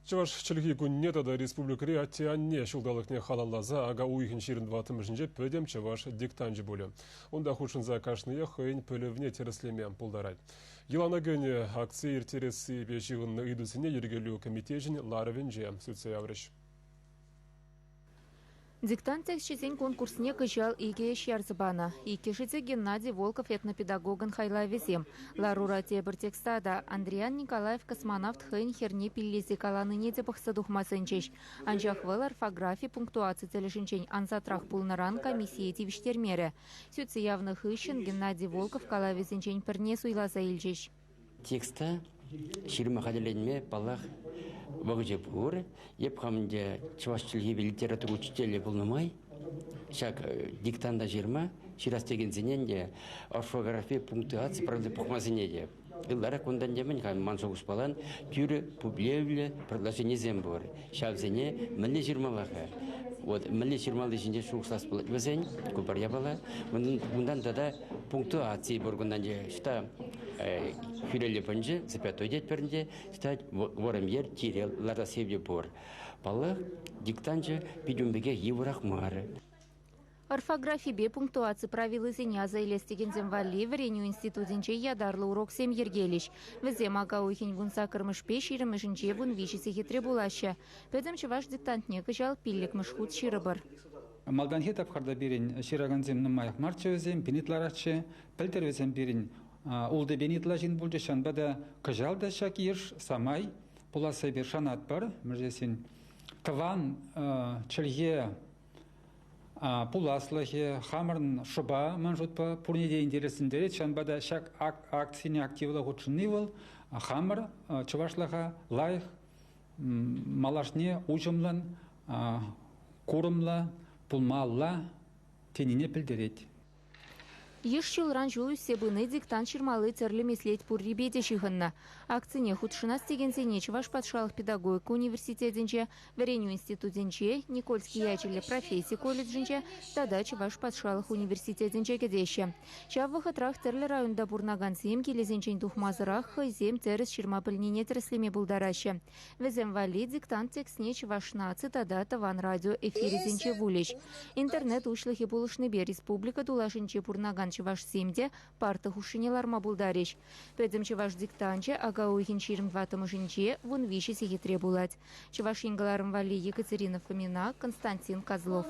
Чӑваш чӗлхи кунне тата республикӑри атте-анне ҫулталӑкне халалласа ака уйӑхӗн 24-мӗшӗнче пӗтӗм чӑваш диктанчӗ пулӗ. Унта хутшӑнса кашниех хӑйӗн пӗлӗвне тӗрӗслеме пултарать. Йӑлана кӗнӗ акци ирттерессипе ҫыхӑннӑ ыйтусене йӗркелӳ комитечӗн ларӑвӗнче сӳтсе яврӗҫ. Диктант тексчӗсен конкурсне кӑҫал икӗ ӗҫ ярса панӑ. Иккӗшӗ те Геннадий Волков этнопедагогӑн хайлавӗсем. Ларура тепӗр текста та Андриян Николаев космонавт хӑйӗн хӗрне пиллесе каланине те пӑхса тухма сӗнчӗҫ. Анчах вӑл орфографи пунктуаци тӗлӗшӗнчен ансатрах пулнӑран комиссие тивӗҫтермерӗ. Сӳтсе явнӑ хыҫҫӑн Геннадий Волков калавӗсенчен пӗрне суйласа илчӗҫ. Текста ҫырма хатӗрленме, паллах, вӑхӑчӗ пур. Эп хам ӗнтӗ чӑваш чӗлхипе литература учителӗ пулнӑ май ҫак диктанта ҫырма, ҫырас текенсене ӗнтӗ орфографи, пунктуаци правили пӑхма сӗнетӗп. Ытларах кунта ӗнтӗ мӗн-ха ман шухӑшпалан тӳрӗ пуплевлӗ предложенисем пур. Ҫавсене мӗнле ҫырмалла-ха? Вот мӗнле ҫырмалли ҫинчен шухӑшлас пулать вӗсен, ку пӗр япала. Унтан тата пунктуаци пур кунтан ҫта хӳреллӗ пӑнчӑ, запятой тетпӗр ӗнтӗ, ҫта вӑрӑм йӗр тире лартас евӗр пур. Паллах, диктанчӗ пит ун пекех йывӑрах мар. Орфографипе пунктуаци правилисене аса илес текенсем валли вӗренӳ институтӗнче ятарлӑ уроксем йӗркелӗҫ. Вӗсем ака уйӑхӗн 18-мӗшпе 20-мӗшӗнче 13 сехетре пулаҫҫӗ. Пӗтӗм чӑваш диктантне кӑҫал пиллӗкмӗш хут ҫырӑпӑр. Малтанхи тапхӑрта пирӗн ҫыракансем нумаях марччӗ вӗсем, пин ытларахчӗ. Пӗлтӗр вӗсем пирӗн ултӑ пин ытла ҫын пулчӗ, ҫавӑнпа та кӑҫал та ҫак йыш самай пуласса эпир шанатпӑр. Мӗншӗн тӑван чӗлхе пуласлӑхӗ, хамӑрӑн шӑпа, ман шутпа, пурне те интереслентерет. Ҫавӑнпа та ҫак акцине активлӑ хутшӑнни вӑл хамӑр чӑвашлӑха лайӑх малашне уҫӑмлӑн, курӑмлӑ пулмалла тенине пӗлтерет. Йыш ҫулран ҫул ӳссе пыни диктант ҫырмалли тӗрлӗ меслет пуррипе те ҫыхӑннӑ. Акцине хутшӑнас текенсене Чӑваш патшалӑх педагогика университетӗнче, вӗренӳ институтӗнче, Никольский ячӗллӗ професси колледжӗнче тата Чӑваш патшалӑх университетӗнче кӗтеҫҫӗ. Ҫав вӑхӑтрах тӗрлӗ районта пурӑнакансем килӗсенчен тухмасӑрах хӑйсем тӗрӗс ҫырма пӗлнине тӗрӗслеме пултараҫҫӗ. Вӗсем валли диктант текстне Чӑваш наци тата Тӑван радио эфирӗсенче вулӗҫ. Интернет уҫлӑхӗ пулӑшнипе республика тулашӗнче пурӑнакан чӑвашсем те парта хушшине ларма пултарӗҫ. Пӗтӗм чӑваш диктанчӗ ака уйӑхӗн 24-мӗшӗнче 13 сехетре пулать. Чӑваш Ен кӑларӑм валли Екатерина Фомина, Константин Козлов.